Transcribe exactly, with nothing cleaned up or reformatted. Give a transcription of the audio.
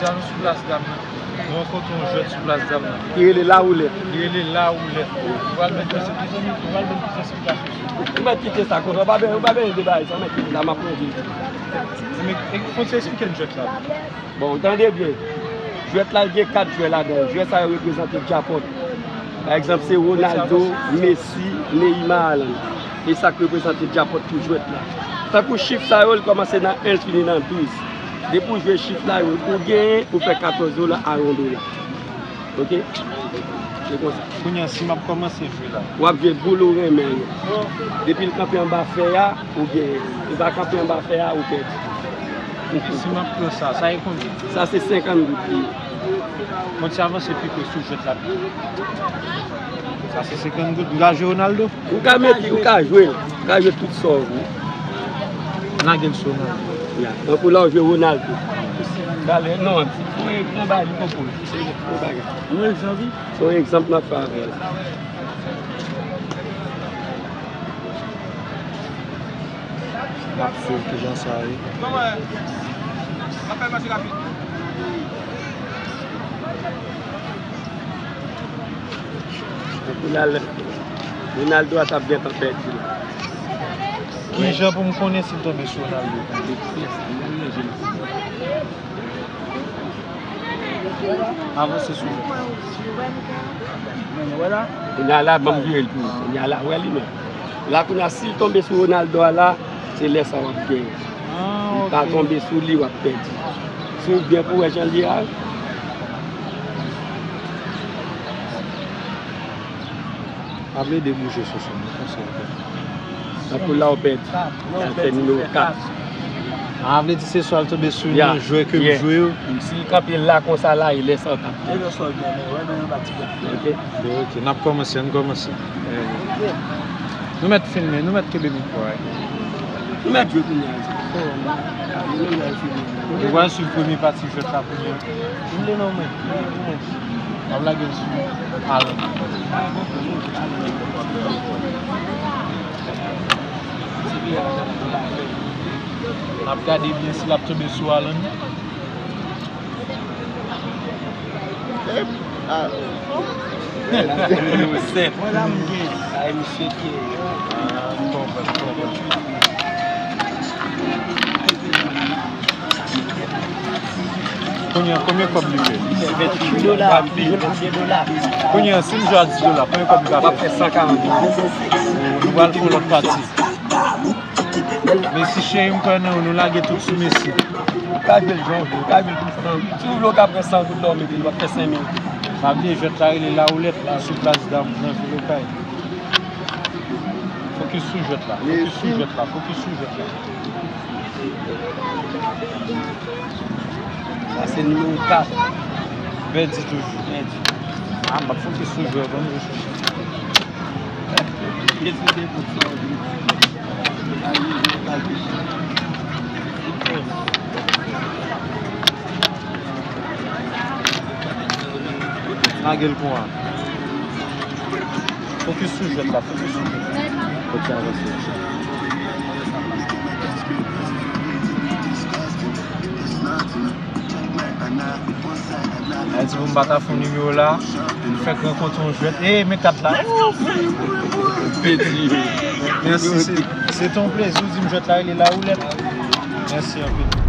Deja nou sou plas dam nan. Nou rankontre yon jwèt sou plas dam nan. Ki rele La Roulette. Li rele La Roulette. Nou pral mete yon ti zanmi, nou pral mete yon ti esplikasyon sou li. Ou mèt kite sa konsa, ou pa ben-, ou pa benyen deba sa, ou mèt kite sa, m ap pran vi. Men, e, fò w ti eksplike n jwèt la. Bon, tande byen. Jwèt la, l gen kat jwè ladan l. Jwè sa yo reprezante djapòt. Pa egzanp, se Ronaldo, Messi, Neymar, Haaland. E sa k reprezante djapòt pou jwèt la. Tankou chif sa yo, l kòmanse nan en, l fini nan douz. Depi w jwe chif la yo, ou genyen, ou fè katòz dola a yon dola. Oke? Se konsa. Kounye a, si m ap kòmanse jwe la. W ap jwe boul ou renmen yo. Depi l kanpe anba fè a, ou genyen. Li pa kanpe anba fè a, ou pèdi. Epi si m ap pran sa, sa e konbyen? Sa se senkant goud li ye. Mwen ti avanse pi pre sou jwèt la. Sa se senkant goud. M ka jwe Ronaldo? Ou ka mete, ou ka jwe l. Ou ka jwe tout sa w vle. Lage l sou Ronaldo. Ya. Tankou la w jwe Ronaldo. Gade, non, pou, pou bagay li konpòte. Se yon bagay. Yon egzanp, wi. Se yon egzanp n ap fè avè l. N ap swiv kijan sa ye. Ronaldo, Ronaldo a t ap gentan pèdi la. Kijan pou m konnen si l tonbe sou Ronaldo? Avanse sou li. Kounye a la, ban m vire l pou ou. Kounye a la, wè li menm. La, kounye a, si l tonbe sou Ronaldo a la, se lè sa w ap genyen. Li pa tonbe sou li, w ap pèdi. Swiv byen pou w wè jan l ye a. Pa plede bouje, Soso, non, konsa w fè. Tankou la w pèdi. Sa l fè nimewo kat. A, vle di se swa l tonbe sou yon jwè ke m jwe yo. Si l kanpe la konsa la, e lè sa w t ap pèdi. Oke. Bon, oke, n ap kòmanse, ann kòmanse. Nou mèt filme, nou mèt kenbe mikwo a. Nou mèt jwe kounye a. Nou pral swiv premye pati jwèt la kounye a. M vle non mwen. M ap lage l sou Alan. N ap gade byen si l ap tonbe sou Alan. Nimewo sèt. Ay, misye ki. Konbyen, konbyen kòb li fè? Venntuit dola. Venntuit dola. Konbyen, si m jwe a dis dola, konbyen kòb li ka fè? W ap fè san karant dola. Nou pral fè yon lòt pati. Messi cheri, m kwè nan ou, nou lage tout sou Messi. Ou ka jwe l jan w vle, ou ka jwe l pou san. Si w vle, ou ka pran san goud la, w mete l, w ap fè senk mil. Pa bliye, jwèt la rele La Roulette, li sou plas dam nan vil Okay. Fokis sou jwèt la, fokis sou jwèt la, fokis sou jwèt la. Sa se nimewo kat. Pèdi toujou. Pèdi. A, m ap fokis sou jwèt, ban m jwe sou jwèt. Lage l kon a. Fokis sou jwèt la, fokis sou jwèt la. Fòk sa avanse. Sa di pou m pa ta fè nimewo la, m fèk rankontre yon jwèt. E, men kat la. Pèdi. Mèsi, se, se te yon plezi, w di m jwèt la rele La Roulette. Mèsi anpil.